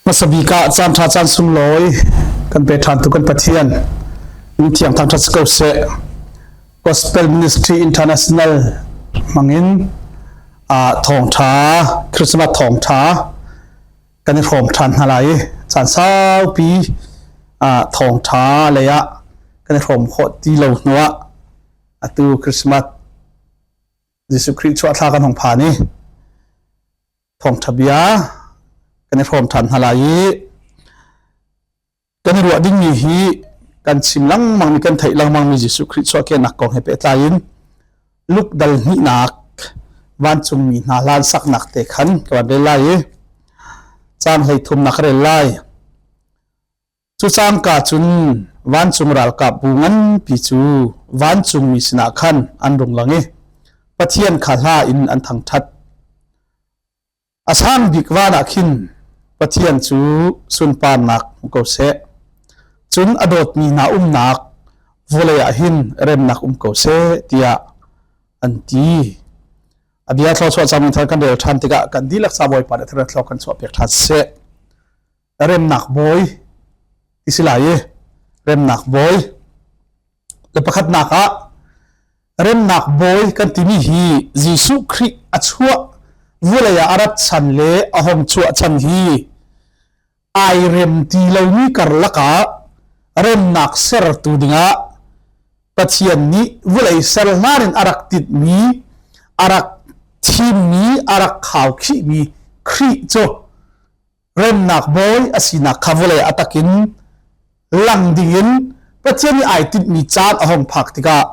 Hmasa bik ah caan ṭha caan sunglawi kan pe ṭhantu kan Pathian min thiang thangṭhat si ko seh. Gospel Ministry International hmangin thawngṭha Christmas thawngṭha kan i hrawm ṭhan hna lai i caan saupi thawngṭha lei ah kan i hrawm khawh ti lo hnuah atu Christmas Jesuh Khrih chuah thla kan hung phan i thawngṭha bia kan i hrawm ṭhan hna lai i kan i ruah dingmi hi kan chim lengmangmi kan theih lengmangmi Jesuh Khrih chuahkehnak kong he pehtlai in Luke dal hnihnak vancungmi hna hlan saknak te khan ka van rel lai i caan 13nak ka rel lai. Cu cangka cun vancung ralkapbu nganpi cu vancungmi sinah khan an rung lang i Pathian kha hla in an thangṭhat. A sang bik van ah khin Pathian cu sunparnak hmu ko seh. Cun a dawtmi hna umnak vawlei ah hin remnak um ko seh, tiah an ti. A bia thluachuah cang thar kan rel ṭhan tikah kan dihlak ca Bawipa nih thar thlua kan chuahpiak ṭhan seh. Remnak bawi ti si lai i remnak bawi le pakhatnak ah remnak bawi kan timi hi Jesuh Khrih a chuah vulei ah a rat chan le a hong chuah chan hi ai rem ti lomi karlak ah remnak sertu dingah Pathian nih vulei ser hlan in a rak tinhmi a rak thimmi a rak khaukhihmi Khrih cu remnak bawi a sinak kha vawlei a takin lang dingin Pathian nih ai tinhmi caan a hong phak tikah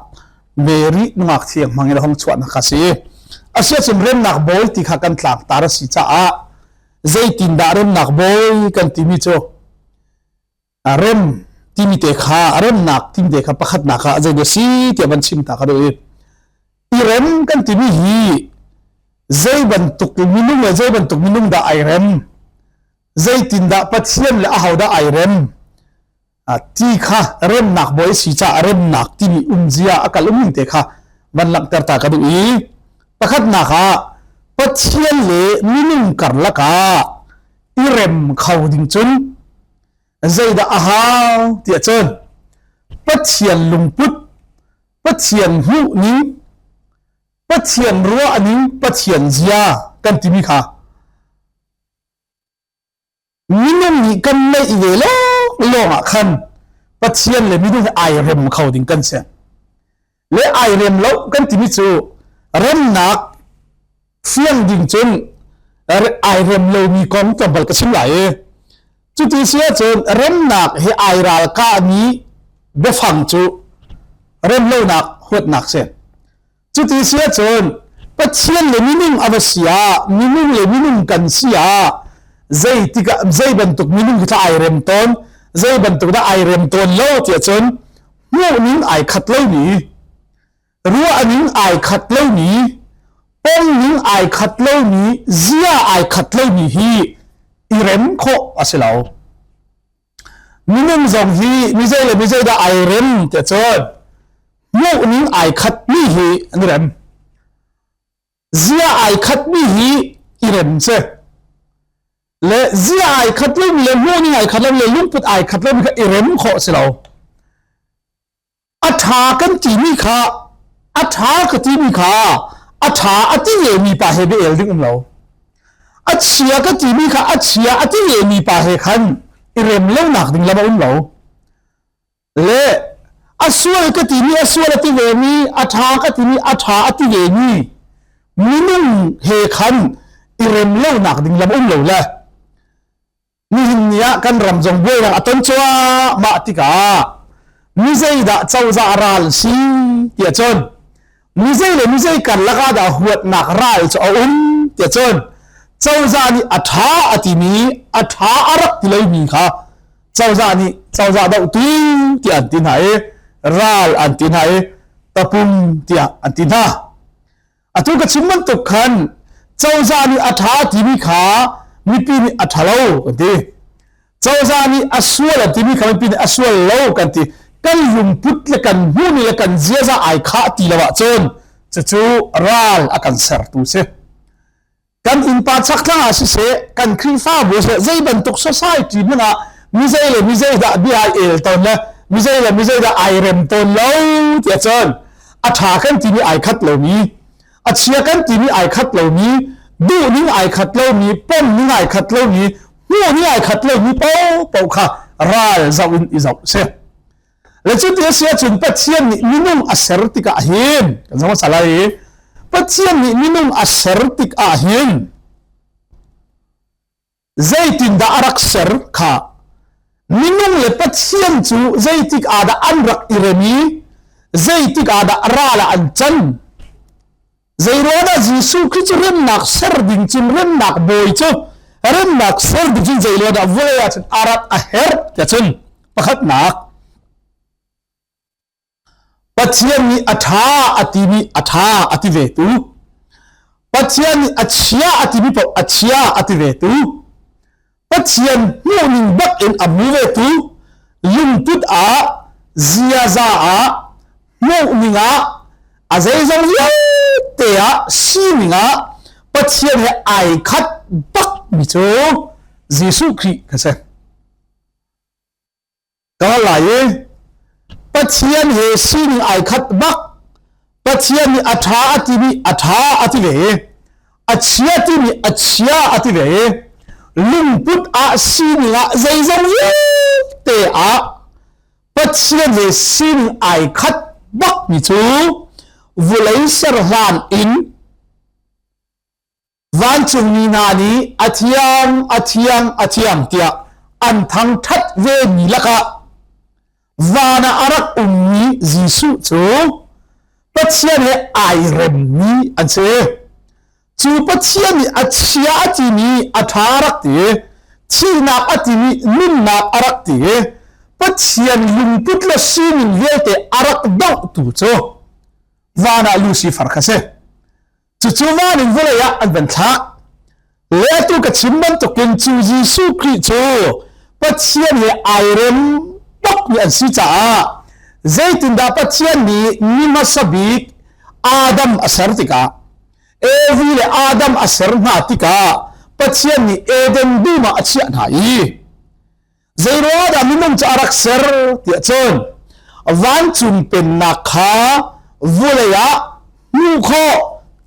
Mary nungak thiang hmangin a hong chuahnak kha a si. Asiahcun remnak bawi ti kha kan tlangtar a si caah zeitindah remnak bawi kan timi cu rem timi te kha remnak timi te kha pakhatnak ah zei si tiah van chim ta ka duh i i rem kan timi hi zei bantuk minung le zei bantuk minung dah ai rem, zeitindah Pathian le ahodah ai rem ti kha remnak bawi si caah remnak timi umzia a kal umning te kha van langhter ta ka duh i pakhatnak ah Pathian le minung karlak ah i rem kho ding cun zeidah a hau tiah cun Pathian lungput, Pathian hmuhning, Pathian ruahning, Pathian zia kan timi kha minung nih kan neih ve lawng ah khan Pathian le minung hi ai rem kho ding kan si. Le ai rem lo kan timi cu remnak fiang ding cun ai rem lomi kong tlawmpal ka chim lai i cuti si ahcun remnak hi ai ralkahmi biafang cu rem lonak huatnak si. Cuti si ahcun Pathian le minung a va si ah, minung le minung kan si ah zei tikah zei bantuk minung khi ai rem tawn, zei bantuk dah ai rem tawn lo tiah cun hmuhning ai khat lomi, ruahning ai khat lomi, pomning ai khat lomi, zia ai khat lomi hi i rem khawh a si lo. Minung zong hi mizei le mizei dah ai rem tiah cun hmuhning ai khatmi hi an i rem. Zia ai khatmi hi i rem si. Le zia ai khat lomi le hmuhning ai khat lomi le lungput ai khat lomi kha i rem khawh si lo. A ṭha kan timi kha a ṭha ka timi kha a ṭha a ti vemi pa he bia el ding um lo. A chia ka timi kha a chia a ti vemi pa he khan i rem lonak ding lam a um lo. Le a sual ka timi a sual a ti vemi, a ṭha ka timi a ṭha a ti vemi minung he khan i rem lonak ding lam um lo le Nihin ni ah kan ram zong buainak a ton cuahmah tikah mizeidah cozah ral si tiah cun mizei le mizei karlak ah dah huatnak ral cu a um tiah cun cozah nih a ṭha a timi a ṭha a rak ti lomi kha cozah nih cozah dohtu tiah an ti hna i ral an ti hna i tapung tiah an ti hna. Atu ka chim bantuk khan cozah nih a ṭha timi kha mipi nih a ṭha lo kan ti. Cozah nih a sual an timi kha mipi nih a sual lo kan ti. Kan lungput le kan hmuhni le kan ziaza ai khah ti lo ahcun cucu ral a kan sertu si. Kan innpa chakthlang ah siseh, kan Khrihfabu seh, zei bantuk society hmanh ah mizei le mizei dah bia ai el tawn le mizei le mizei dah ai rem tawn lo tiah cun a ṭha kan timi ai khat lomi, a chia kan timi ai khat lomi, duhning ai khat lomi, pomning ai khat lomi, hmuhning ai khat lomi paohpaoh kha ral zoh in i zoh si. Le cuti a si ahcun Pathian nih minung a ser tikah hin kan zong a i Pathian nih minung a ser tikah hin zeitindah a rak ser kha minung le Pathian cu zeitik ah dah an rak i rem i zeitik ah dah ral ah an can. Zeiruangah Jesuh Khrih cu remnak ser ding cun remnak bawi cu remnak ser ding cun zeiruangah dah vawlei ah cun a rat a herh tiah cun pakhatnak Pathian nih a ṭha a timi a ṭha a ti ve tu Pathian nih a chia a timi paoh a chia a ti ve tu Pathian hmuhning bak in a hmu vetu lungput ah ziaza ah hmuhning ah a zeizong vialte ah sining ah Pathian he ai khat bak mi cu Jesuh Khrih kha si. Ka lai i Pathian he sining ai khat bak Pathian nih a ṭha a timi a ṭha a ti ve i a chia timi a chia a ti ve i lungput ah sining ah zeizong vialte ah Pathian he sining ai khat bak mi cu vulei ser hlan in Vancungmi hna nih a thiang, a thiang, a thiang tiah an thangṭhat vemi lakah van ah a rak ummi Jesuh cu Pathian he ai remmi an si. Cu Pathian nih a chia a timi a ṭha a rak ti i thihnak a timi nunnak a rak ti i Pathian lungput le sining vialte a rak dohtu cu van ah Lucifer kha si. Cucu van in vawlei ah an van thlak. Le atu ka chim bantukin cu Jesuh Khrih cu Pathian he ai rem bakmi an si caah zeitindah Pathian nih mi hmasa bik Adam a ser tikah Evi le Adam a ser hna tikah Pathian nih Eden dum ah a chiah hna i Zeiruangah dah minung cu a rak ser tiah cun vancung pennak kha vulei ah hmuh khawh,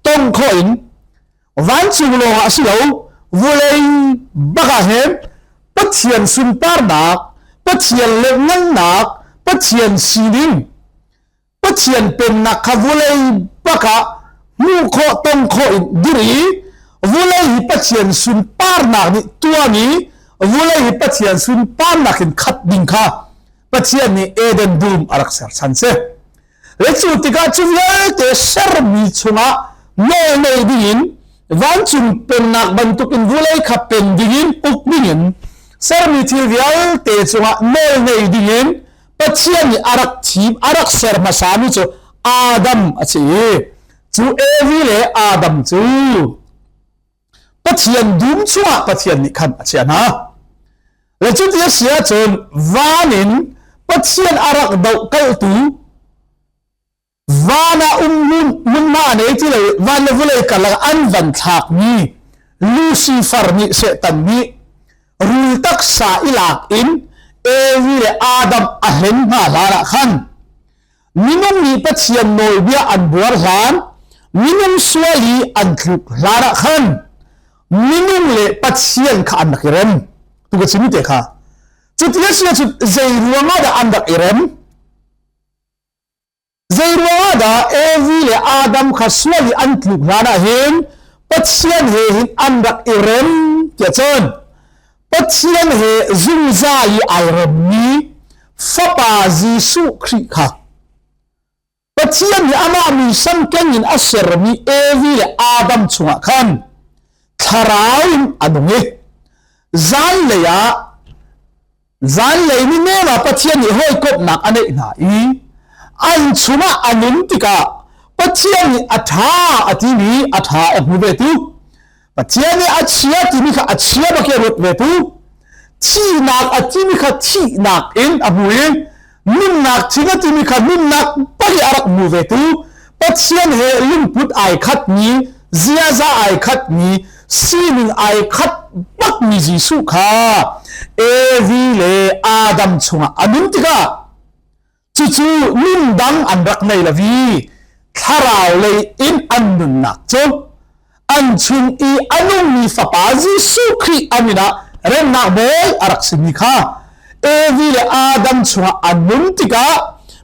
tong khawh in vancung lawngah a si lo, vulei bak ah hin Pathian sunparnak, Pathian lianhngannak, Pathian sining Pathian pennak kha vulei bak ah hmuh khawh tong khawh in dir i vulei hi Pathian sunparnak nih tuan i vulei hi Pathian sunparnak in khat ding kha Pathian nih Eden dum a rak serchan si. Le cu tikah cu vialte sermi chungah nawl nei dingin vancung pennak bantukin vulei kha pen dingin uk dingin sermi thil vialte cungah nawl nei dingin Pathian nih a rak thim a rak ser hmasami cu Adam a si i cu Evi le Adam cu Pathian dum chungah Pathian nih khan a chiah hna. Le cuti a si ahcun van in Pathian a rak dohkalhtu Van ah um hmunhma a nei ti lo i van le vulei karlak an van thlakmi Lucifer nih Satan nih rul taksa i lak in Evi le Adam a hlen hna hlan ah khan minung nih Pathian nawlbia an buar hlan minung sual i an tluk hlan ah khan minung le Pathian kha an rak i rem tu ka chim te kha cuti a si ahcun zei ruangah dah an rak i rem Zeiruangah dah Evi le Adam kha sual i an tluk hlan ah hin Pathian he hin an rak i rem tiah cun Pathian he zungzal i ai remmi Fapa Jesuh Khrih kha Pathian nih amah muisam keng in a sermi Evi le Adam chungah khan thlarau in a nung i zanlei ah Zanlei ni nem ah Pathian nih hawikomhnak a neih hna i an chungah a nun tikah Pathian nih a ṭha a timi a ṭha a hmu vetu Pathian nih a chia timi kha a chia bak i a ruat vetu thihnak a timi kha thihnak in a hmu i nunnak thing a timi kha nunnak bak i a rak hmu vetu Pathian he lungput ai khatmi ziaza ai khatmi. sining ai khat bakmi Jesuh kha Evi le Adam chungah a nun tikah cucu nun dang an rak nei lo i thlarau lei in an nunnak cu an chung i a nungmi fapa Jesuh Khrih a min ah remnak bawi a rak simi kha Evi le Adam chungah an nun tikah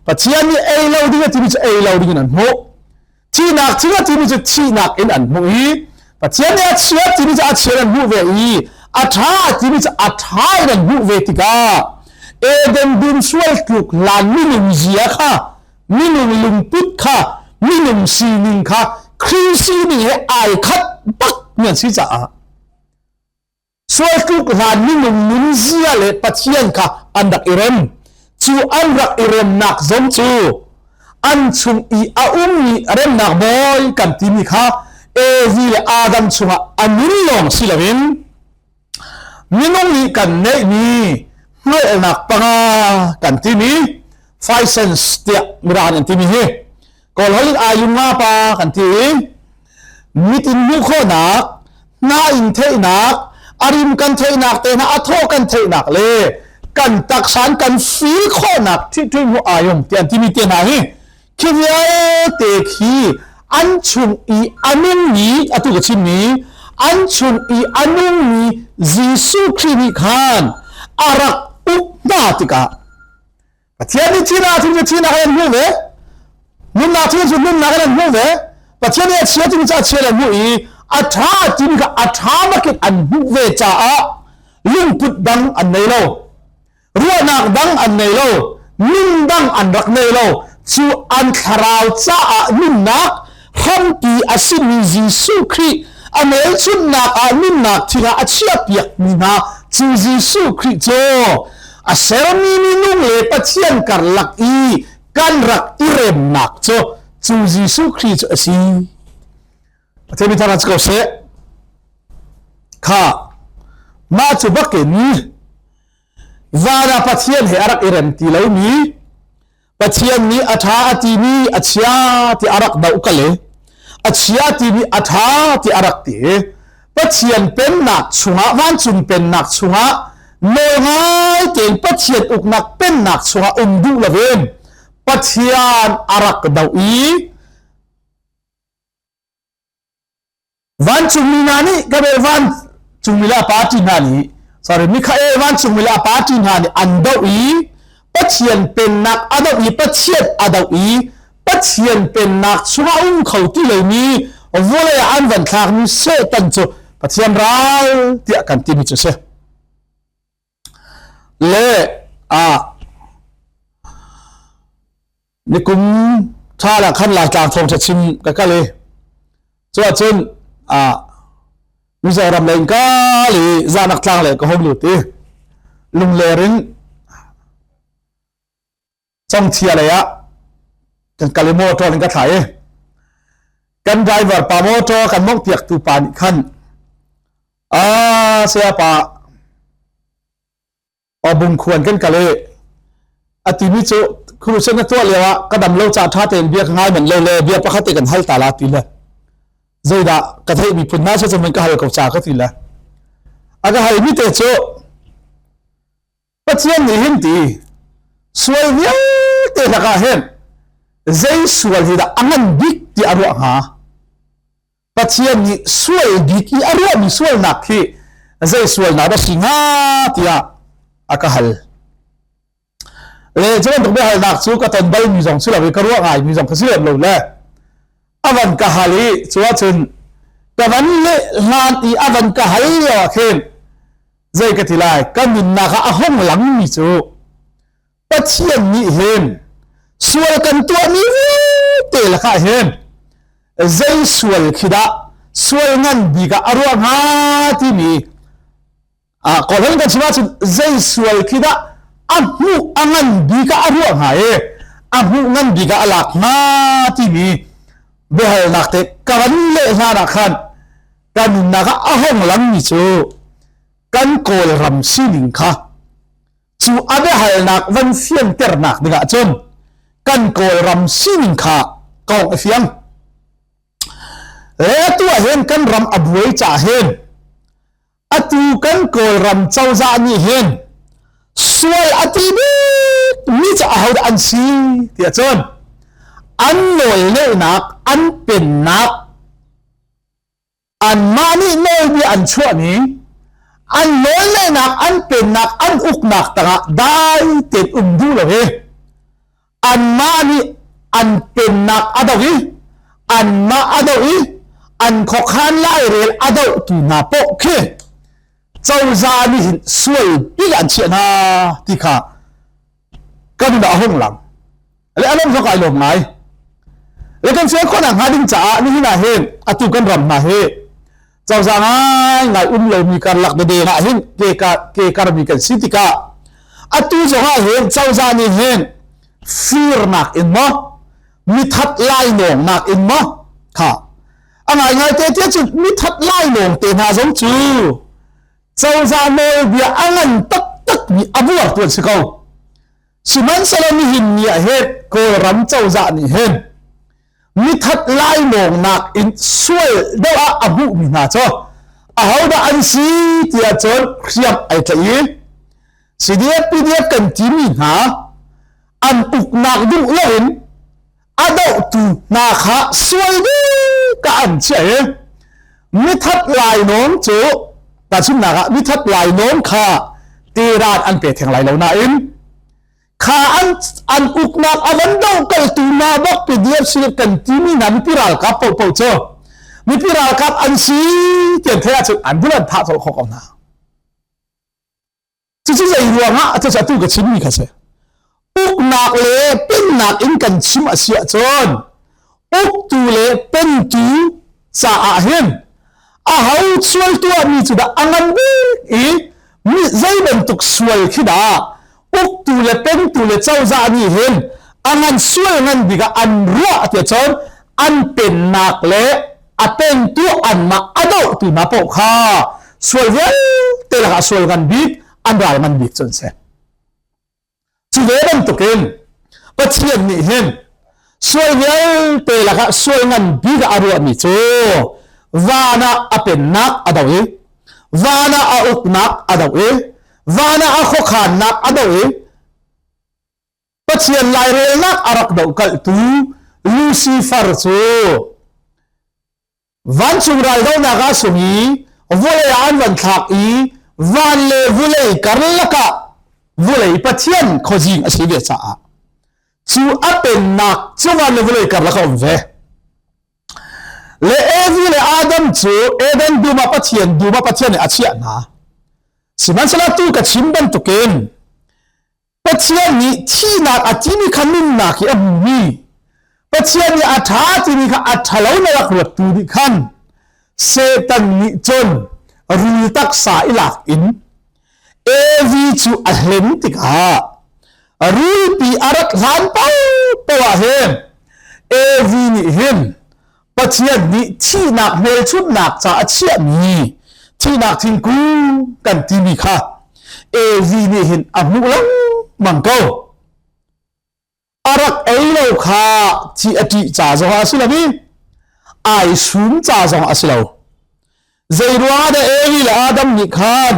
Pathian nih ei lo ding a timi cu ei lo ding in an hmuh. Thihnak thil a timi cu thihnak in an hmuh i Pathian nih a chia timi cu a chia an hmuh ve i a ṭha timi cu a ṭha in an hmuh ve tikah Eden dum sual tluk hlan minung zia kha minung lungput kha minung sining kha Khrih sining he ai khat bak mi an si caah Sualtluk hlan minung nunzia le Pathian kha an rak i rem. Cu an rak i remnak zong cu an chung i a ummi remnak bawi kan timi kha Evi le Adam chungah a nun lawng si loin minung nih kan neihmi hngalhnak panga kan timi five sense tiah Mirang an timi hi Kawl holh in ayung nga pa kan ti i mit in hmuh khawhnak, hna in theihnak, a rim kan theihnak te hna, a thaw kan theihnak le kan taksa in kan feel khawhnak ṭhihṭhuih hmuh ayung ti an timi te hna hi khi vialte khi an chung i a nungmi atu ka chimmi an chung i a nungmi Jesuh Khrih nih khan a rak uk hna tikah Pathian nih thihnak thil cu thihnak in an hmuh ve. Nunnak thil cu nunnak in an hmuh ve. Pathian nih a chia timi cu a chia in an hmuh i a ṭha timi kha a ṭha bakin an hmuh ve caah lungput dang an nei lo. Ruahnak dang an nei lo. Nun dang an rak nei lo. Cu an thlarau caah nunnak hrampi a simi Jesuh Khrih a hmelchunhnak ah nunnak thil ah a chiahpiakmi hna cu Jesuh Khrih cu a sermi minung le Pathian karlak i kan rak i remnak cu cu Jesuh Khrih cu a si. Pathian mi thar ko seh. Kha mah cu bakin van ah Pathian he a rak i rem ti lomi Pathian nih a ṭha a timi a chia ti a rak doh kal i a chia timi a ṭha ti a rak ti i Pathian pennak chungah vancung pennak chungah nawl ngai tein Pathian uknak pennak chungah um duh loin Pathian a rak doh i Vancungmi hna nih Gabriel vancungmi le a party hna nih sorry Mikhael vancungmi le a party hna nih an doh i Pathian pennak a doh i Pathian a doh i Pathian pennak chungah a um kho ti lomi vawlei ah an van thlakmi Satan cu Pathian ral tiah kan timi cu a si. Le ah Nikum ṭhal ah khan Laitlang thawngṭha chim ka kal i cu ahcun ah Mizoram lei in kal i Zanak tlang lei ka hung lut i Lungler in Congthia lei ah kan kal i motor in ka thlah i kan driver pa motor kan mongh piaktu pa nih khan a saya pa Bungkhuan kan kal i a timi cu crusade na tuah lio ah ka dam lo ca ṭha tein bia ka ngai manh lo le bia pakhat te kan hal ta la ti le zeidah ka theih mi phun hna se cun ka hal ko ca ka ti le a ka hal mi te cu Pathian nih hin ti sual vialte lakah hin zei sual hi dah a ngan bik ti a ruah hnga? Pathian nih sual bik i a ruahmi sualnak hi zei sualnak dah si hnga tiah a ka hal. Le cu bantuk biahalnak cu ka ton balmi zong si lo i ka ruah ngaimi zong ka si lem lo le a van ka hal i cu ahcun ka van leh hlan i a van ka hal lio ah khin zei ka ti lai ka nunnak ah a hong langmi cu Pathian nih hin sual kan tuahmi vialte lakah hin zei sual khi dah sual ngan bik ah a ruah hnga timi kawlholh kan chim ahcun zei sual khi dah a hmuh a ngan bik ah a ruah hnga i a hmuh ngan bik ah a lak hnga timi biahalnak te ka van leh hlan ah khan ka nunnak ah a hong langmi cu kan Kawlram sining kha Cu a biahalnak van fianternak dingah cun kan Kawlram sining kha kong a fiang. Le atu ah hin kan ram a buai caah hin Atu kan Kawlram cozah nih hin sual a ti bik mi cu ahodah an si tiah cun an nawlngeihnak, an pennak, anmah nih nawlbia an chuahmi, an nawlngeihnak, an pennak, an uknak tangah dai tein um duh lo hi anmah nih an pennak a doh i anmah a doh i an khuakhan lairel a dohtu hna poh khi cozah nih hin sual bik an chiah hna ti kha kan a hung lang. Le alom zong ai lawm ngai. Le kan sual khawhnak hnga ding caah nihin ah hin atu kan ram hna hi cozah ngai ngai um lomi karlak dede ah hin ke ke karmi kan si tikah atu zong ah hin cozah nih hin firnak in maw mithat lainawngnak in maw kha a ngai ngai te te cu mithat lainawng te hna zong cu cozah nawlbia a ngan taktak mi a buar tu an si ko. Sihmanhsehlaw nihin ni ah hin Kawlram cozah nih hin mithat lainawngnak in sual deuh ah a hmuhmi hna cu ahodah an si tiah cun hriam ai tlaih i CDF PDF kan timi hna an uknak duh loin a dohtu hna kha sual dih ka an chiah i mithat lainawng cu tahchunhnak ah mithat lainawng kha teran an pe theng lai lo nain kha an an uknak a van do kaltu hna bak PDF si kan timi hna mipi ralkap paohpaoh cu mipi ralkap an si tian thei ahcun an bul an thah colh kho ko hna. Cucu zei ruangah cucu atu ka chimmi kha si. Uknak le pennak in kan chim a si ahcun uktu le pentu caah hin aho sual tuahmi cu dah a ngan bik i mi zei bantuk sual khi dah uktu le pentu le cozah nih hin a ngan sual ngan bik ah an ruah tiah cun an pennak le a pentu anmah a dohtu hna paoh kha sual vialte lakah sual ngan bik an ral ngan bik cu an si. Cu ve bantukin Pathian nih hin sual vialte lakah sual ngan bik ah a ruahmi cu van ah a pennak a do i van ah a uknak a do i van ah a khuakhannak a do i Pathian lairelnak a rak dohkalhtu Lucifer cu vancung raldohnak ah sung i vawlei ah an van thlak i van le vulei karlak ah vulei Pathian khuazing a si ve caah cu a pennak cu van le vulei karlak a um ve. Le Evi le Adam cu Eden dum ah Pathian dum ah Pathian nih a chiah hna. Sihmanhsehlaw tu ka chim bantukin Pathian nih thihnak a timi kha nunnak hi a hmumi Pathian nih a ṭha timi kha a ṭhalo na rak ruattu nih khan Satan nih cun rul taksa i lak in Evi cu a hlen tikah rulpi a rat hlan paohpaoh ah hin Evi nih hin Pathian nih thihnak hmelchunhnak ca a chiahmi thihnak thingkung kan timi kha Evi nih hin a hmuh lengmang ko. A rak ei lo kha thi a ṭih ca zongah a si lo i ai sum ca zong a si lo. Zei ruangah dah Evi le Adam nih khan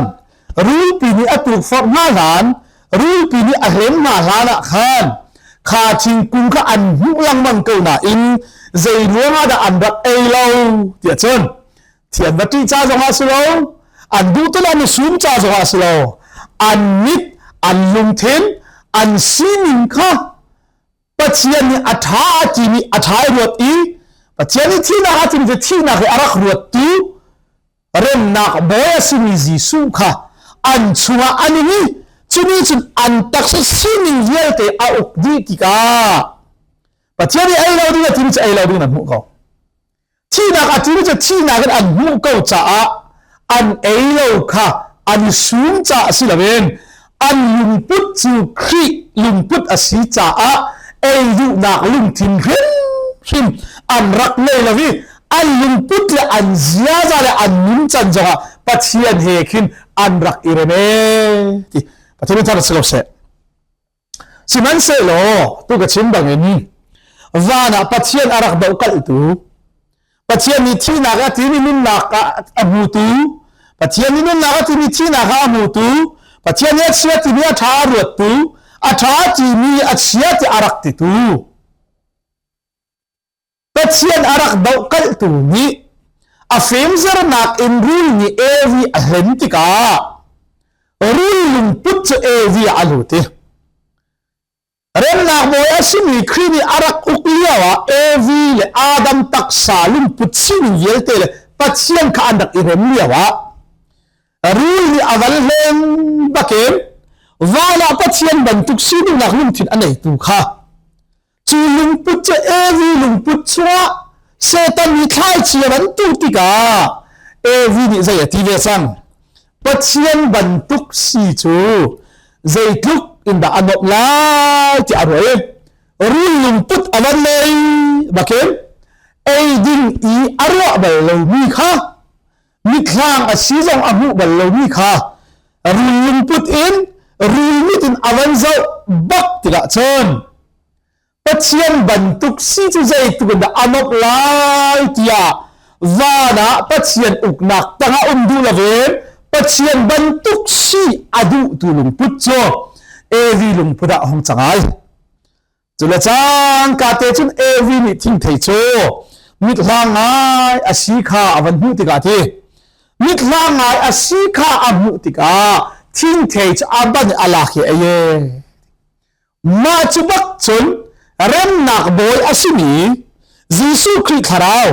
rulpi nih a tukforh hna hlan, rulpi nih a hlem hna hlan ah khan kha thingkung kha an hmuh lengmang ko nain zei ruangah dah an rak ei lo tiah cun thian va ṭih ca zongah a si lo, an duh tuk an i sum ca zongah a si lo, an mit, an lungthin, an sining kha Pathian nih a ṭha a timi a ṭha i ruat i Pathian nih thihnak a timi cu thihnak hi a rak ruattu remnak bawi a simi Jesuh kha an chungah an i cu nih cun an taksa sining vialte a uk dih tikah Pathian nih ei lo ding a timi cu ei lo ding an hmuh ko. Thihnak a timi cu thihnak in an hmuh ko caah an ei lo kha an i sum caah si loin an lungput cu Khrih lungput a si caah ei duhnak lungthin hrimhrim an rak ngei lo i an lungput le an ziaza le an nuncan zongah Pathian he khin an rak i rem ee ti Pathian nih thar si ko seh. Sihmanhsehlaw tu ka chim bangin van ah Pathian a rak dohkalhtu, Pathian nih thihnak a timi nunnak ah a hmutu, Pathian nih nunnak a timi thihnak ah a hmutu, Pathian nih a chia timi a ṭha a ruattu, a ṭha timi a chia ti a rak titu. Pathian a rak dohkalhtu nih a fimzernak in rul nih Evi a hlen tikah rul lungput cu Evi ah a lut i remnak bawi a simi Khrih nih a rak uk lio ah Evi le Adam taksa lungput sining vialte le Pathian kha an rak i rem lio ah rul nih a van hlen bakin van ah Pathian bantuk sining lungthin a neitu kha Cu lungput cu Evi lungput chungah Satan nih thlaici a van tuh tikah Evi nih zei a ti ve cang? Pathian bantuk si cu zeitluk in dah a nuamh lai tiah a ruah i rul lungput a van nei bakin ei ding i a ruah bal lomi kha mitthlang a si zong a hmuh bal lomi kha rul lungput in rul mit in a van zoh bak tikah cun Pathian bantuk si cu zeitluk in dah a nuamh lai tiah van ah Pathian uknak tangah um duh loin Pathian bantuk si a duhtu lungput cu Evi lungput ah a hung cang ai. Cule cangka te cun Evi nih thingthei cu mithlang ngai a si kha a van hmuh tikah ti mithlang ngai a si kha a hmuh tikah thingthei cu a ban i a lak i a ei. Mah cu bak cun remnak bawi a simi Jesuh Khrih thlarau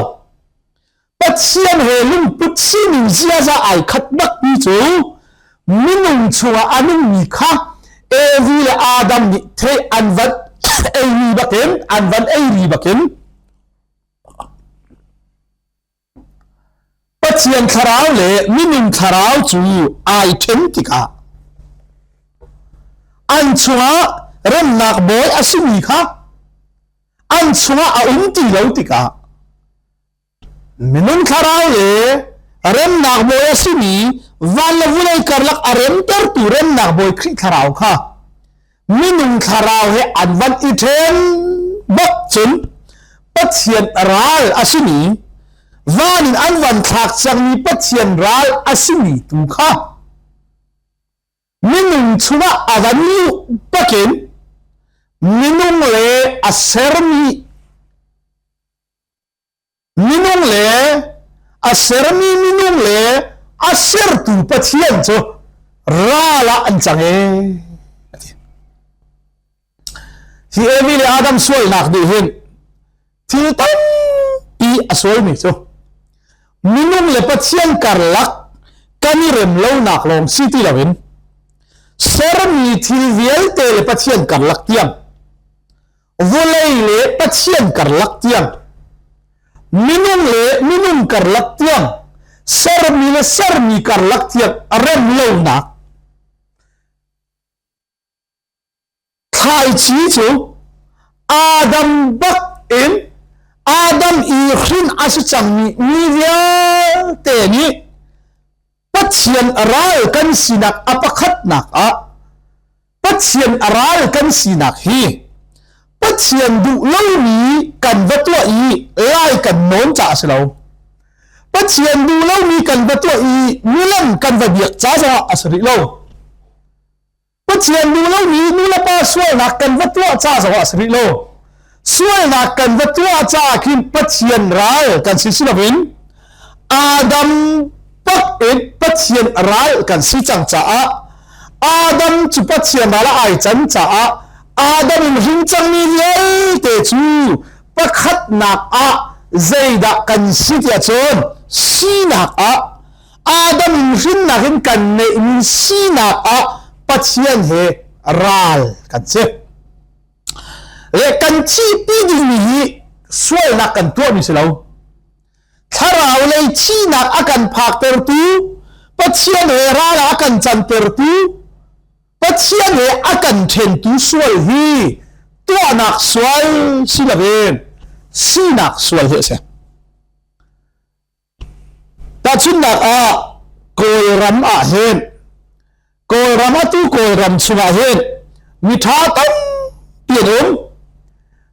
Pathian he lungput sining ziaza ai khat bakmi cu minung chungah a nungmi kha Evi le Adam nih thei an van ei bakin an van ei ri bakin Pathian thlarau le minung thlarau cu ai then tikah an chungah remnak bawi a simi kha an chungah a um ti lo tikah Minung thlarau le remnak bawi a simi van le vulei karlak a remtertu remnak bawi Khrih thlarau kha minung thlarau he an van i ṭhen bak cun Pathian ral a simi van in an van thlak cangmi Pathian ral a simi tu kha minung chungah a van luh bakin minung le a sermi Minung le a sermi minung le a sertu Pathian cu ral ah an cang ee. Hi Evi le Adam sualnak nih hin thil tampi a sualmi cu minung le Pathian karlak kan i rem lonak lawng si ti loin sermi thil vialte le Pathian karlak tiang vawlei le Pathian karlak tiang minung le minung karlak tiang sermi le sermi karlak tiang rem lonak thlaici cu Adam bak in Adam i hrin a si cangmi mi vialte nih Pathian ral kan sinak a pakhatnak ah Pathian a ral kan sinak hi Pathian duh lomi kan va tuah i lai kan nawn caah a si lo. Pathian duh lomi kan va tuah i milem kan va biak ca zongah a si rih lo. Pathian duh lomi nulepa sualnak kan va tuah ca zongah a si rih lo. Sualnak kan va tuah caah khin Pathian ral kan si si loin Adam bak in Pathian ral kan si cang caah Adam cu Pathian ral ah ai can caah Adam in hrin cangmi vialte cu pakhatnak ah zeidah kan si tiah cun sinak ah Adam in hrinnak in kan neihmi sinak ah Pathian he ral kan si. Le kan thihpi dingmi hi sualnak kan tuahmi si lo. Thlarau lei thihnak a kan phaktertu, Pathian he ral ah a kan cantertu, Pathian he a kan ṭhentu sual hi tuahnak sual si loin sinak sual hi a si. Tahchunhnak ah Kawlram ah hin Kawlram atu Kawlram chungah hin miṭha tampi an um,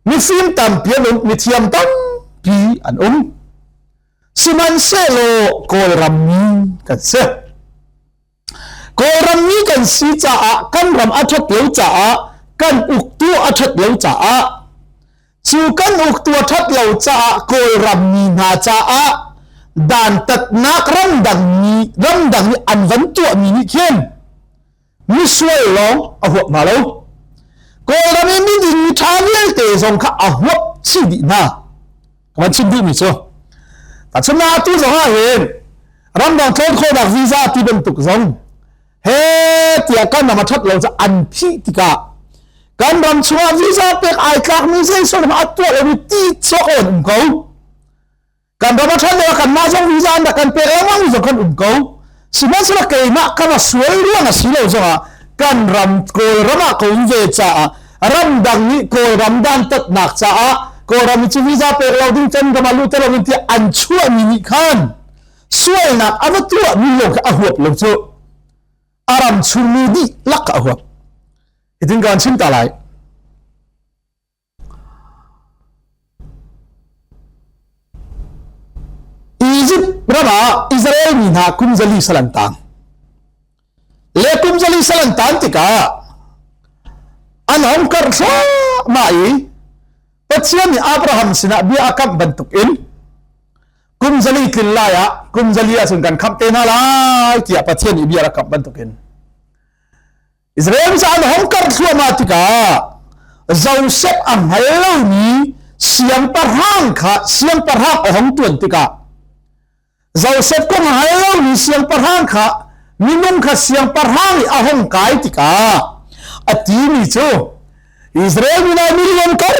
mifim tampi an um, mithiam tampi an um. Sihmanhsehlaw Kawlram mi kan si. Kawlram mi kan si caah kan ram a ṭhat lo caah kan uktu a ṭhat lo caah cu kan uktu a ṭhat lo caah Kawlram mi hna caah dantatnak ramdang mi ramdang nih an van tuahmi nih khin misual lawng a huap hna lo. Kawlram i miding mi ṭha vialte zong kha a huap chih dih hna. Ka van chim duhmi cu tahchunhnak atu zong ah hin ramdang tlawn khawhnak visa ti bantuk zong he tiah kan ram a ṭhat lo cu an phih tikah kan ram chungah visa pek ai tlakmi zeisawm a tuah lomi ti cawk an um ko. Kan ram a ṭhan deuh ah kanmah zong visa an rak kan pek lengmang zong kan um ko. Sihmanhsehlaw keimah ka va sual ruang a si lo zongah kan ram Kawlram ah ka um ve caah ramdang nih Kawlram dantatnak caah Kawlram cu visa pek lo ding kan ram ah luh te lo in tiah an chuahmi nih khan sualnak a va tuahmi lawng kha a huap lo cu a ram chungmi dihlak kha a huap. Hitin kan chim ta lai. Izipt ram ah Israel mi hna kum zali sal an tang. Le kum zali sal an tan tikah an hong karh thluahmah i Pathian nih Abraham sinah bia a kamh bantuk in kum zali tlin lai ah kum zali ahcun kan khamh te hna lai tiah Pathian nih bia a kamh bantuk in Israel mi an hong karh thluahmah tikah Joseph a hngal lomi siangpahrang kha siangpahrang a hong tuan tikah Joseph kong a hngal lomi siangpahrang kha minung kha siangpahrang i a hong kai tikah a timi cu Israel mi hna million kar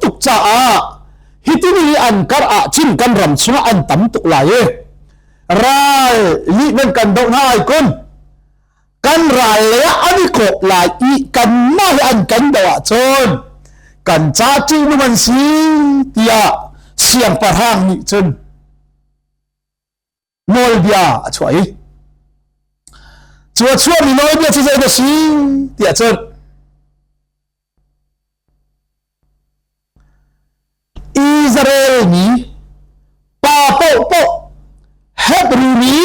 tuk caah hitini an kar ahcun kan ram chungah an tam tuk lai i ral nih nan kan doh hna ai kun Kan ral lei ah an i kawp lai i kanmah he an kan doh ahcun kan ca ṭihnung an si tiah siangpahrang nih cun nawlbia a chuah i cu a chuahmi nawlbia cu zeidah a si tiah cun Israel mi pa paohpaoh Hebru mi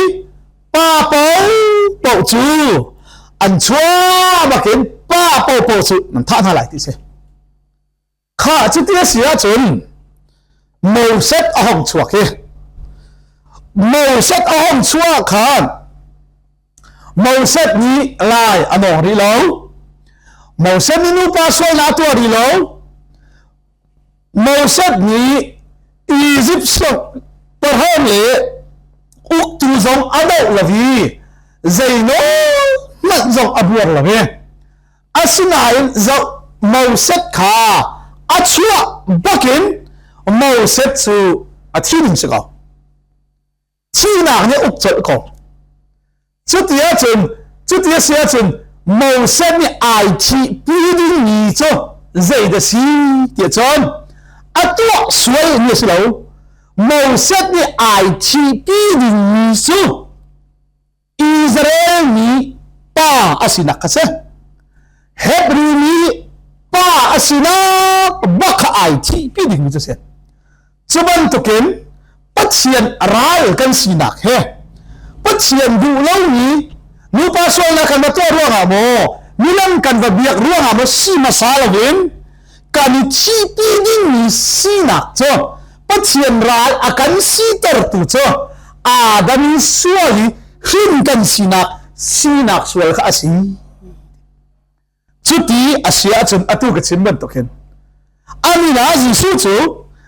pa paohpaoh cu an chuah bakin pa paohpaoh cu nan thah hna lai ti si. Kha cuti a si ahcun Moses a hong chuak hi. Moses a hong chuah khan Moses nih lai a nawng rih lo. Moses nih nupa sualnak a tuah rih lo. Moses nih Izipt siangpahrang le uktu zong a doh lo i zei nawl hmanh zong a buar lo i asinain zoh Moses kha a chuah bakin Moses cu a thi ding si ko. Thihnak nih uk colh ko. Cuti ahcun, cuti a si ahcun Moses nih ai thihpi dingmi cu zeidah si tiah cun a tuah sual mi a si lo. Moses nih ai thihpi dingmi cu Israel mi pa a sinak kha si. Hebrew mi pa a sinak bak kha ai thihpi dingmi cu si. Cu bantukin Pathian ral kan sinak he Pathian duh lomi nupa sualnak kan va tuah ruangah maw milam kan va biak ruangah maw si hmasa loin kan i thihpi dingmi sinak cu Pathian ral a kan sitertu cu Adam in sual i hrin kan sinak sinak sual kha a si. Cuti a si ahcun atu ka chim bantuk hin amin ah Jesuh cu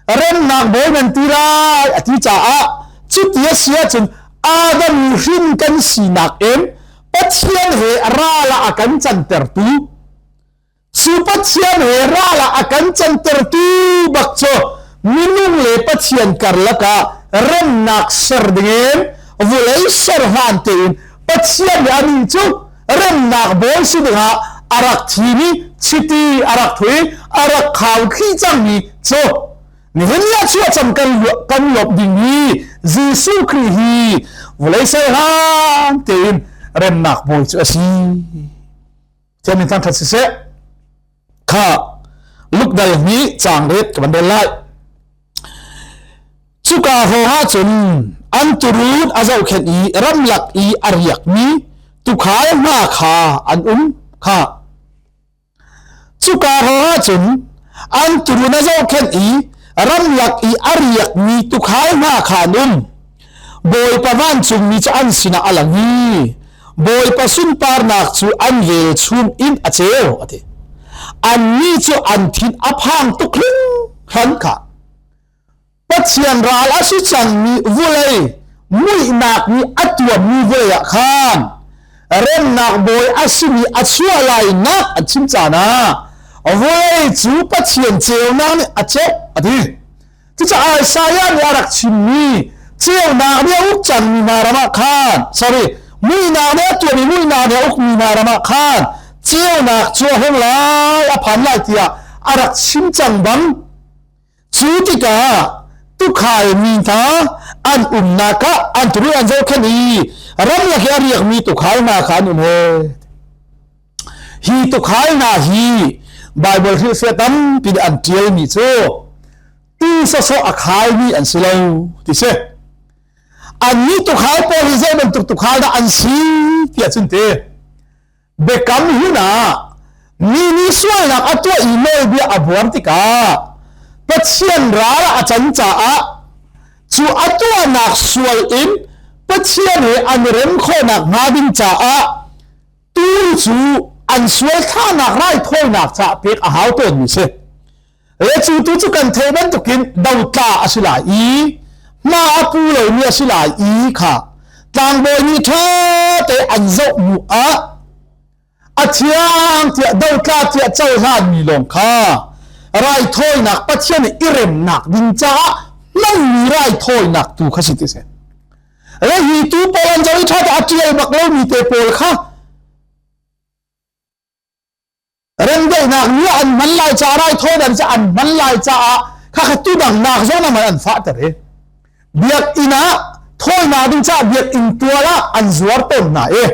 remnak bawi nan ti lai a ti caah cuti a si ahcun Adam hrin kan sinak in Pathian he ral ah a kan cantertu cu Pathian he ral ah a kan cantertu bak cu minung le Pathian karlak ah remnak ser dingin vulei ser hlan tein Pathian nih anih cu remnak bawi si dingah a rak thimi chiti a rak thui a rak khau thli cangmi cu nihin le chuah cam kan kan lawp dingmi Jesuh Khrih hi vawlei ser hlan tein remnak bawi cu a si. Thiam in thangthat siseh kha lukdal hi caang ret ka van rel lai. Cuka hrawng ah cun an turun a zohkhenh i ramlak i a riakmi Tuukhal hna kha an um kha. Cuka hrawng ahcun an turun a zohkhenh i ramlak i a riakmi tuukhal hna kha an um. Bawipa vancungmi cu an sinah a lang i Bawipa sunparnak cu an velchum in a ceu, a ti. Annih cu an thin a phang tuk hringhran kha. Pathian ral a si cangmi vulei muihnak nih a tuammi vulei ah khan remnak bawi a simi a chuah lainak an chim caan ah vulei cu Pathian ceunak nih a ceuh a ti. Cucaah Isaiah nih a rak chimmi ceunak nih a uk cangmi hna ram ah khan sorry muihnak nih a tuammi muihnak nih a ukmi hna ram ah khan ceunak cu a hung lai a phan lai tiah a rak chim cang bang Cu tikah tuukhal mi hna an umnak ah an turu an zohkhenh i ramlak i a riakmi tuukhal hna kha an um he. Hi tuukhal hna hi Baibal hrilhfiah tampi nih an ṭialmi cu tuu sawsawh a khalmi an si lo ti si. Annih tuukhal pawl hi zei bantuk tuukhal dah an si tiah cun ti. Biakam hlun ah mi nih sualnak a tuah i nawlbia a buar tikah Pathian ral ah a can caah cu a tuahnak sual in Pathian he an rem khawhnak hnga ding caah tuu cu an sual thlahnak raithawinak caah pek a hau tawnmi si. Le cu tu cu kan theih bantukin dotla a si lai i hma a pu lomi a si lai i kha tlangbawi nih ṭha te an zoh hnu ah a thiang tiah dotla tiah cohlanmi lawng kha raithawinak Pathian i i remnak ding caah hmanmi raithawinak tu kha si ti si. Le hi tu pawl an zoh i ṭha te a ṭial bak lomi te pawl kha Remdaihnak ni an hman lai caah raithawinak cu an hman lai caah khakha tudangnak zong man an fahter i biakinn ah thawinak ding caah biakinn tual ah an zuar tawn hna i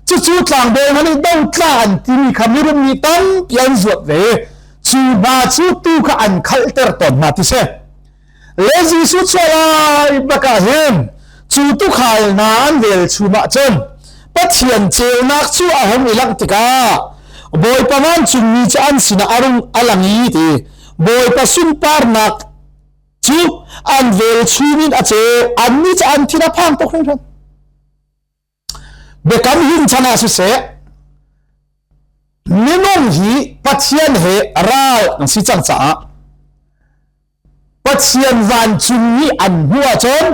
cucu tlangbawi hna nih dotla an timi kha mirum nih tampi an zuat ve i cu hna cu tu kha an khalhter tawn hna ti si. Le Jesuh chuah lai bak ah hin cu tuukhal hna an velchum ahcun Pathian ceunak cu a hung i langh tikah Bawipa vancungmi cu an sinah a rung a lang i ti Bawipa sunparnak cu an velchum in a ceu annih cu an thin a phang tuk hringhran. Biakam hlun chan ah siseh minung hi Pathian he ral an si cang caah Pathian vancung nih an hmuh ahcun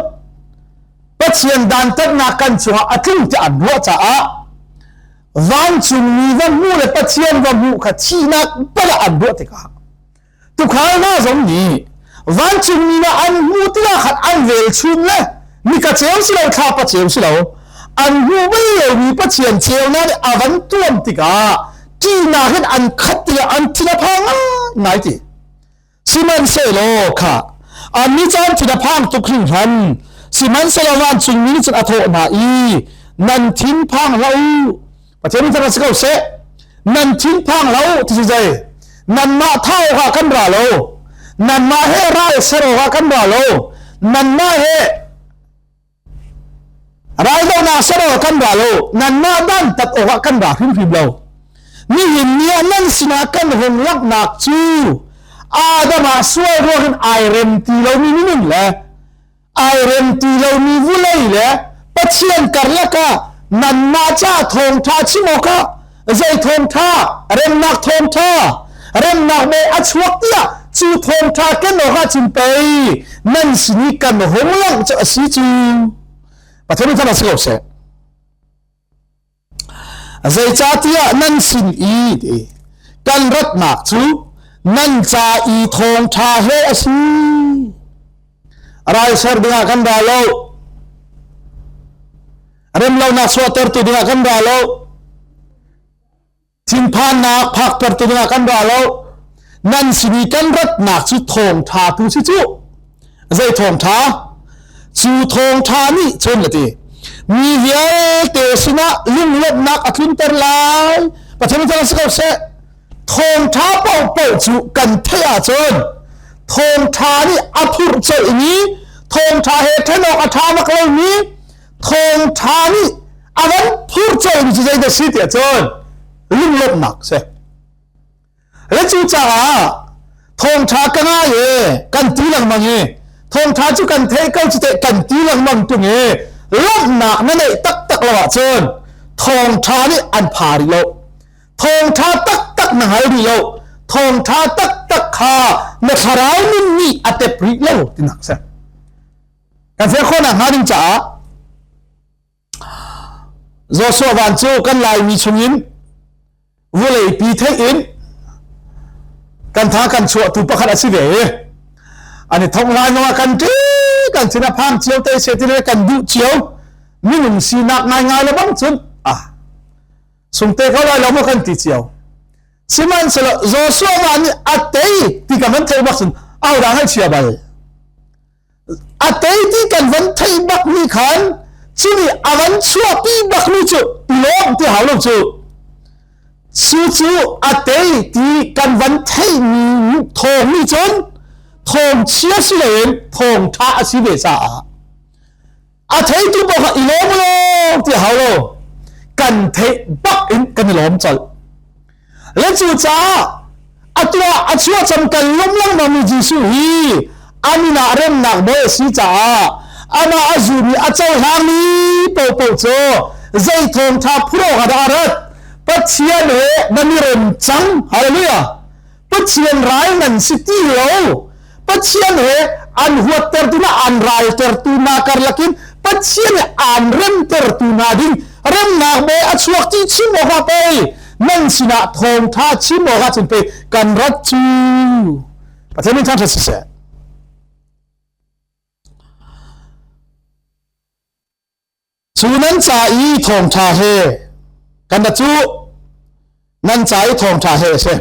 Pathian dantatnak kan cungah a tlung tiah an ruah caah vancungmi va hmuh le Pathian va hmuh kha thihnak bal ah an ruah tikah Tuukhal hna zong nih vancungmi hna an hmuh tikah khan an velchum le nika ceu si lo thlapa ceu si lo an hmuh bal lomi Pathian ceunak nih a van tuam tikah ṭihnak in an khat tiah an thin a phang ngai ti. Sihmanhsehlaw kha annih cu an thin a phang tuk hringhran. Sihmanhsehlaw vancungmi nih cun a thawh hna i nan thin phang hlah u. Pathian nih si ko seh. Nan thin phang lo ti cu zei? Nanmah thah awkah kan ra lo. Nanmah he ral ser awkah kan ra lo. Nanmah he raldohnak ser awkah kan ra lo. Nanmah dantat awkah kan ra hrimhrim lo. Nihin ni ah nan sinah kan hung langhnak cu Adam ah sual ruangin ai rem ti lomi minung le ai rem ti lomi vulei le Pathian karlak ah nanmah ca thawngṭha chim awkah zei thawngṭha remnak thawngṭha remnak mei a chuak tiah cu thawngṭha ken awkah cun pei nan sin i kan hung langh cu a si cu Pathian nih a si ko seh Zeicahtiah nan sin i kan ratnak cu nan ca i thawngṭha he a si. Ralser dingah kan ra lo. Remlonak chuahtertu dingah kan ra lo. Thinphannak phaktertu dingah kan ra lo. Nan sin i kan ratnak cu thawngṭha tu si cu. Zei thawngṭha? Cu thawngṭha nih cun a ti. Mi vialte sinah lunglawmhnak a tlunter lai. Pathian nih si ko seh. Thawngṭha paohpaoh cu kan theih ahcun thawngṭha nih a phurh colhmi, thawngṭha he ṭhen awk a ṭha bak lomi, thawngṭha nih a van phurh colhmi cu. zeidah si tiah cun lunglawmhnak si. Le cucaah thawngṭha ka ngai e kan ti lengmang i thawngṭha cu kan theih ko cu teh kan ti lengmang ṭung i lawmhnak na neih taktak lo ahcun thawngṭha nih an pha rih lo. Thawngṭha taktak na hngal rih lo. Thawngṭha taktak kha na thlarau nun nih a tep rih lo tinak si. Kan fian khawhnak hnga ding caah Joshua van cu kan Laimi chungin vawleipi theih in kan tha kan chuahtu pakhat a si ve i an i thong lai zongah kan ṭi kan sin a phang cio te se ti kan duh cio minung sinak ngaingai le bang cun ah sungte ko lai lo maw kan ti cio sihmanhsehlaw Joshua van nih a tei ti kan van theih bak cun ahodah ngaihchia bal A tei ti kan van theih bak mi khan cuni a van chuahpi bak mi cu lawm ti hau lo cu. Cu cu a tei ti kan van theih mi thawng mi cun thawng chia si loin thawng ṭha a si ve caah a theitu paoh kha i lawm lawm ti hau lo kan theih bak in kan i lawm colh. Le cucaah atu ah a chuahcam kan lawmh lengmangmi Jesuh hi a min ah remnak bawi a si caah amah a zumi a cohlangmi paohpaoh cu zei thawngṭha phur awk ah dah a rat? Pathian he nan i rem cang. Hallelujah! Pathian ral nan si ti lo. Pathian he an huattertu na an raltertu hna karlak in Pathian he aan remtertu hna ding remnak bawi a chuak ti chim awk ah pei nan sinah thawngtha chim awk ah cun pei kan rat cu Pathian min thangṭhat siseh. Cu nan ca i thawngṭha he kan rat cu nan ca i thawngṭha he a si.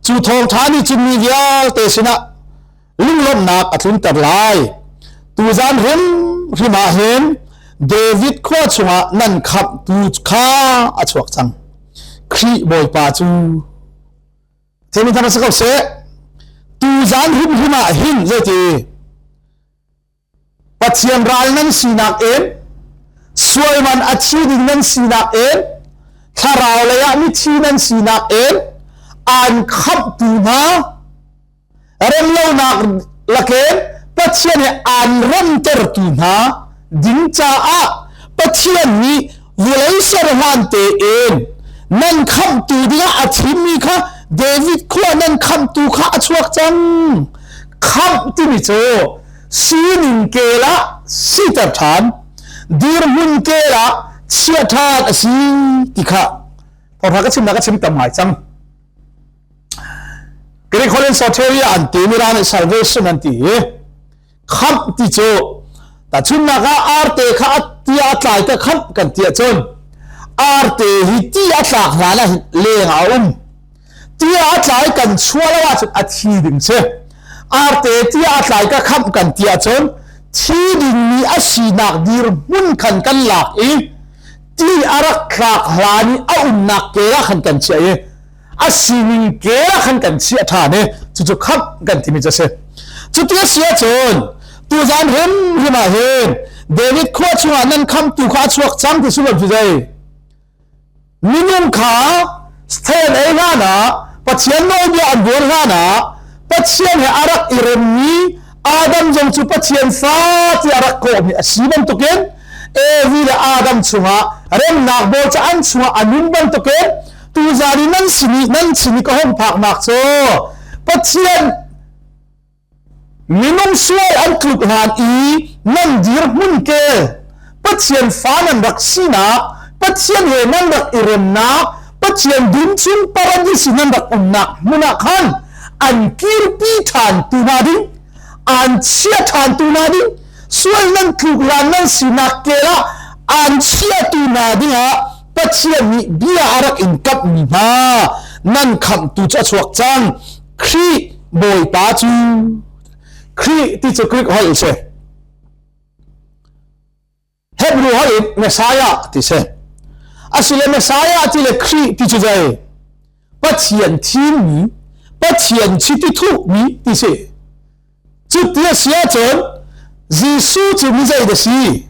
Cu thawngṭha nih cun mi vialte sinah lunglawmhnak a tlunter lai. Tuzan hrimhrim ah hin David khua chungah nan khamhtu kha a chuak cang. Khrih Bawipa cu Thimi thang si ko seh. Tuzan hrimhrim ah hin zeiti Pathian ral nan sinak in sualman a thi ding nan sinak in thlarau lei ah mithi nan sinak in aan khamhtu hna remlonak lakin Pathian he aan remtertu hna ding caah Pathian nih vawlei ser hlan tein nan khamhtu dingah a thimmi kha David khua nan khamhtu kha a chuak cang. Khamh timi cu sining kel ah siter ṭhan, dirhmun kel ah chia ṭhan a si ti kha thawngṭha ka chimnak ka chim tam ngai cang. Greek holh in soteria an ti, Mirang nih salvation an ti i khamh ti cu tahchunhnak ah arte kha a tia a tlai ka khamh kan ti ahcun arte hi ti a tlak hlan ah leng ah a um. Tia a tlai kan chuah lo ahcun a thi ding si. Arte tia a tlai ka khamh kan ti ahcun thi dingmi a sinak dirhmun khan kan lak i ti a rak thlak hlan i a umnak ke ah khan kan chiah i a sining ke ah khan kan chiah ṭhan i cucu khamh kan timi cu a si. Cuti a si ahcun tuzan hrimhrim ah hin David khua chungah nan khamtu kha a chuak cang ti sullam cu zei? Minung kha then ei hlan ah Pathian nawlbia an buar hlan ah Pathian he a rak i remmi Adam zong cu Pathian fa tiah a rak kawhmi a si bantukin Evi le Adam chungah remnak bawl cu an chungah a nun bantukin tuzan i nan sin i nan sin i ka hung phaknak cu Pathian Minung sual an tluk hlan i nan dirhmun kel Pathian fa nan rak sinak, Pathian he nan rak i remnak, Pathian dum chung paradis i nan rak umnak hmun ah khan an kirpi ṭhan tu hna ding, an chia ṭhan tu hna ding, sual nan tluk hlan nan sinak kel ah an chiatu hna dingah Pathian nih bia a rak in kamhmi hna nan khamhtu cu a chuak cang. Khrih Bawipa cu Khrih ti cu Greek holh si. Hebrew holh in Messiah ti si. Asile Messiah ti le Khrih ti cu zei? Pathian thimmi, Pathian chiti thuhmi ti si. Cuti a si ahcun Jesuh cu mi zei dah si?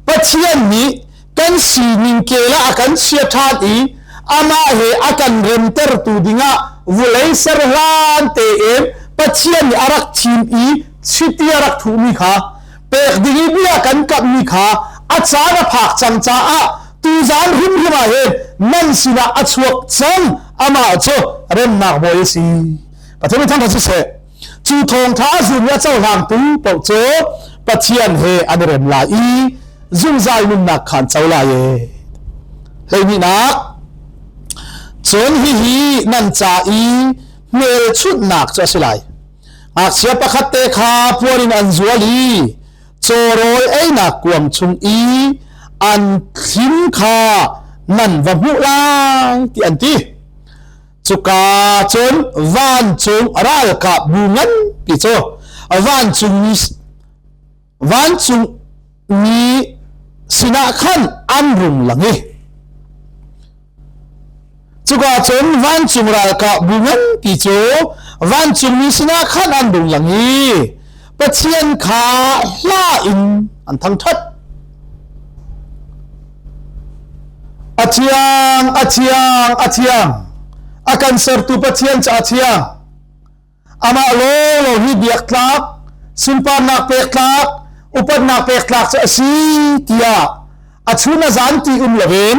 Pathian nih Kan sining kel ah a kan chia ṭhan i amah he a kan remtertu dingah vulei ser hlan tein Pathian nih a rak thim i chiti a rak thuhmi kha pek ding i bia kan kamhmi kha a caan a phak cang caah tuzaan hrimhrim ah hin nan sinah a chuak cang. Amah cu remnak bawi a si. Pathian nih thangṭhat siseh. Cu thawngṭha a zum i a cohlangtu paoh cu Pathian he an i rem lai i zungzal nunnak kha an co lai e. Hleihnihnak, cun hihi nan ca i hmelchunhnak cu a si lai. Ngakchia pakhat te kha puan in an zual i cawrawl einak kuang chung i an thlim kha nan va hmuh lai ti an ti. Cuka cun vancung ralkap bu nganpi cu vancungmi vancungmi sinah khan an rung lang i cuka cun vancung ralkap bu nganpi cu vancungmi sinah khan an rung lang i Pathian kha hla in an thangṭhat. A thiang, a thiang, a thiang. A kan sertu Pathian cu a thiang. Amah lawlaw hi biak tlak, sunparnak pek tlak, upatnak pek tlak cu a si tiah a chun a zan ti um loin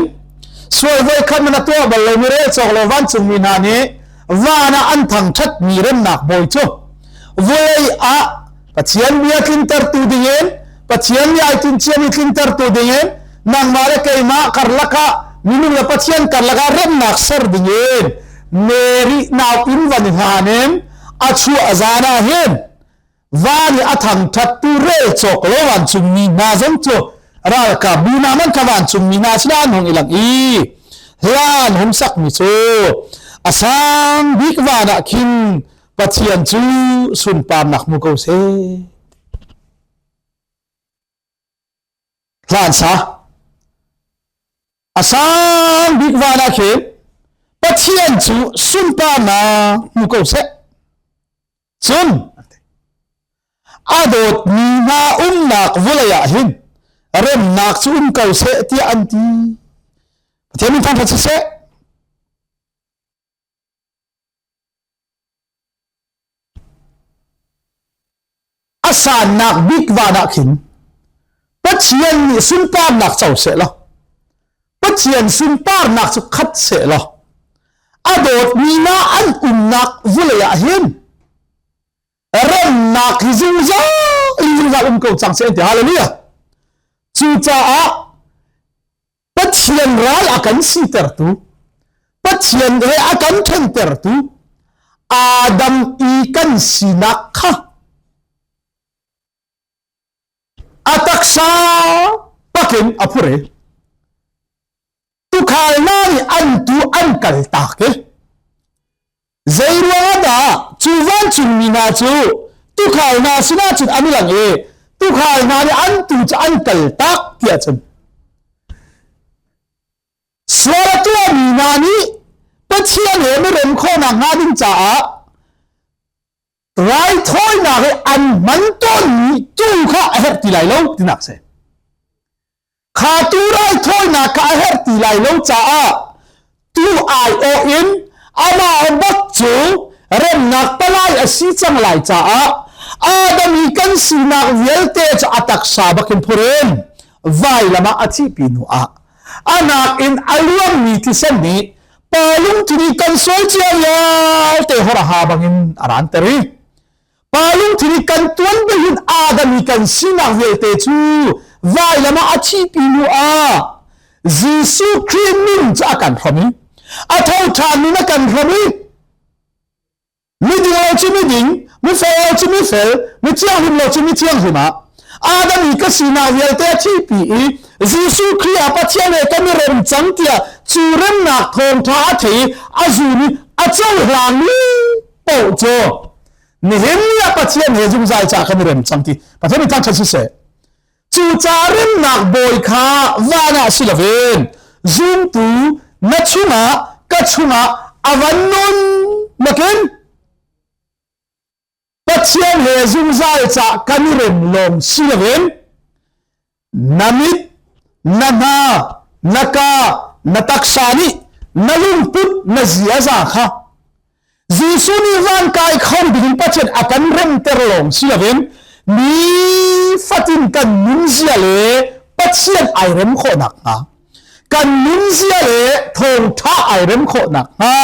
sual voikhat man a tuah bal lomi rel cawk lo vancungmi hna nih van ah an thangṭhatmi remnak bawi cu vulei ah Pathian bia tlintertu dingin Pathian nih ai tinciami tlintertu dingin nangmah le keimah karlak ah minung le Pathian karlak ah remnak ser dingin Mary nau inn van i hlan in a chuah zan ah hin van i a thangṭhattu rel cawk lo vancungmi hna zong cu ralkap bu hna man kha vancungmi hna sinah an hung i lang i hlan hung sakmi cu a sang bik van ah khin Pathian cu sunparnak hmu ko seh. Hlan sa. A sang bik van ah khin Pathian cu sunparnak hmu ko seh. Cun a dawtmi hna umnak vawlei ah hin remnak cu um ko seh tiah an ti. Pathian min thangṭhat siseh. A sannak bik van ah khin Pathian nih sunparnak co seh law Pathian sunparnak cu khat seh law a dawtmi hna an umnak vulei ah hin remnak hi zungzal in zungzal um ko cang seh an ti. Hallelujah. Cucaah Pathian ral a kan sitertu, Pathian he a kan ṭhentertu, Adam i kan sinak kha a taksa pakin a phur i tukhal hna nih an tu an kal tak i Zeiruang ah dah cu vancungmi hna cu tuukhal hna sinah cun an i lang i tuukhal hna nih an tuu cu an kaltak tiah cun sual a tuahmi hna nih Pathian he mirem khawhnak hnga ding caah raithawinak i an hman tawnmi tuu kha a herh ti lai lo tinak si. Kha tu raithawinak kha a herh ti lai lo caah tu aiawh in amah bak cu remnak palai a si cang lai caah Adam i kan sinak vialte cu a taksa bakin phur in vailam ah a thihpi hnu ah a nakin a luangmi thisen nih pa lungthin i kan sual cia vialte hor a ha bangin a ranter i Pa lungthin i kan tuan hin Adam i kan sinak vialte cu vailam ah a thihpi hnu ah Jesuh Khrih nun cu a kan hrom i a tho ṭhan nun a kan hrom i miding lo cu miding, mifel lo cu mifel, mithianghlim lo cu mithianghlim ah Adam i ka sinak vialte a thihpi i Jesuh Khrih ah Pathian he kan i rem cang tiah cu remnak thawngṭha a thei i a zum i a cohlangmi paoh cu nihin ni ah Pathian he zungzal ca kan i rem cang ti Pathian nih thangṭhat siseh. Cucaah remnak bawi kha van ah si loin zumtu na chungah ka chungah a van nun nakin Pathian he zungzal ca kan i rem lawng si loin na mit. Na hna, na ka, na taksa nih na lungput, na ziaza kha Jesuh nih van kai kho dingin Pathian a kan remter lawng si loin nifatin kan nunzia le Pathian ai rem khawh nakhnga kan nunzia le thawngṭha ai rem khawh nakhnga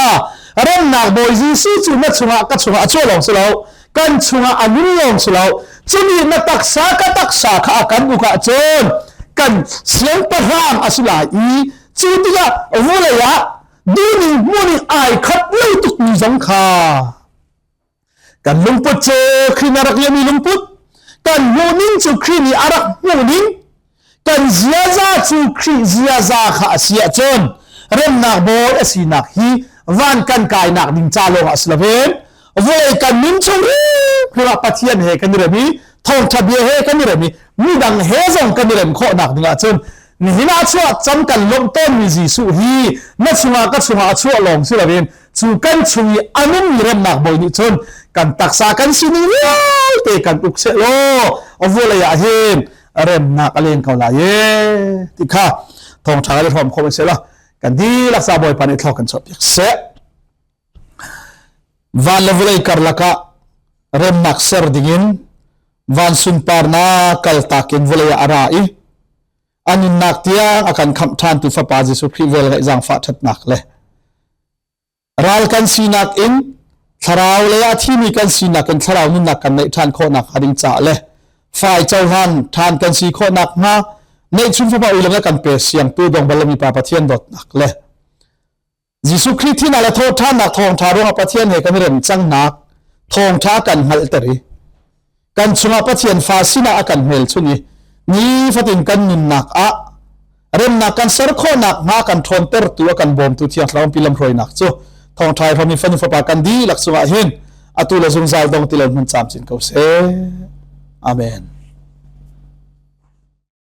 remnak Bawi Jesuh cu na chungah ka chungah a chuah lawng si lo kan chungah a nun lawng si lo cumi na taksa ka taksa kha a kan uk ahcun kan siangpahrang a si lai i cu tikah vawlei ah duhning hmuhning ai khat lo tukmi zong kha kan lungput cu Khrih nih a rak liami lungput kan hmuhning cu Khrih nih a rak hmuhning kan ziaza cu Khrih ziaza kha a si ahcun remnak bawi a sinak hi van kan kainak ding ca lawng ah si loin vawlei kan nun chung hrimhrim ah Pathian he kan i rem i thawngṭha bia he kan i rem i midang he zong kan i rem khawhnak ding ahcun nihin ah chuah cam kan lawmh tawnmi Jesuh hi na chungah ka chungah a chuah lawng si loin cu kan chung i a nungmi remnak bawi nih cun kan taksa kan sining vialte kan uk seh law vawlei ah hin remnak a leng ko lai e ti kha thawngṭha kan i hrawm khawh seh law kan dihlak sa Bawipa nih thlaw kan chuahpiak seh. Van le vawlei karlak ah remnak ser dingin van sunparnak kaltak in vawlei ah a ra i a nunnak tiang a kan khamh ṭhantu Fapa Jesuh Khrih velngeih zaangfah ṭhatnak le ral kan sinak in thlarau lei ah thimi kan sinak in thlarau nunnak kan neih ṭhan khawhnak hnga ding caah le fai cohlan ṭhan kan si khawhnak hnga neihchun Fapa uilang a kan pe siangtu dong bal mi Pa Pathian dawtnak le Jesuh Khrih thihnak le thawhṭhannak thawngṭha ruangah Pathian he kan i rem cangnak thawngṭha kan hngalhter i kan chungah Pathian fa sinah a kan hmelchunh i nifatin kan nunnak ah remnak kan ser khawhnak hnga kan ṭhawntertu a kan bawmtu Thiang Thlarau lamhruainak cu thawngṭha i hrawm i fanu fapa kan dihlak cungah hin atu le zungzal dong ti lo hmun camcin ko seh. Amen.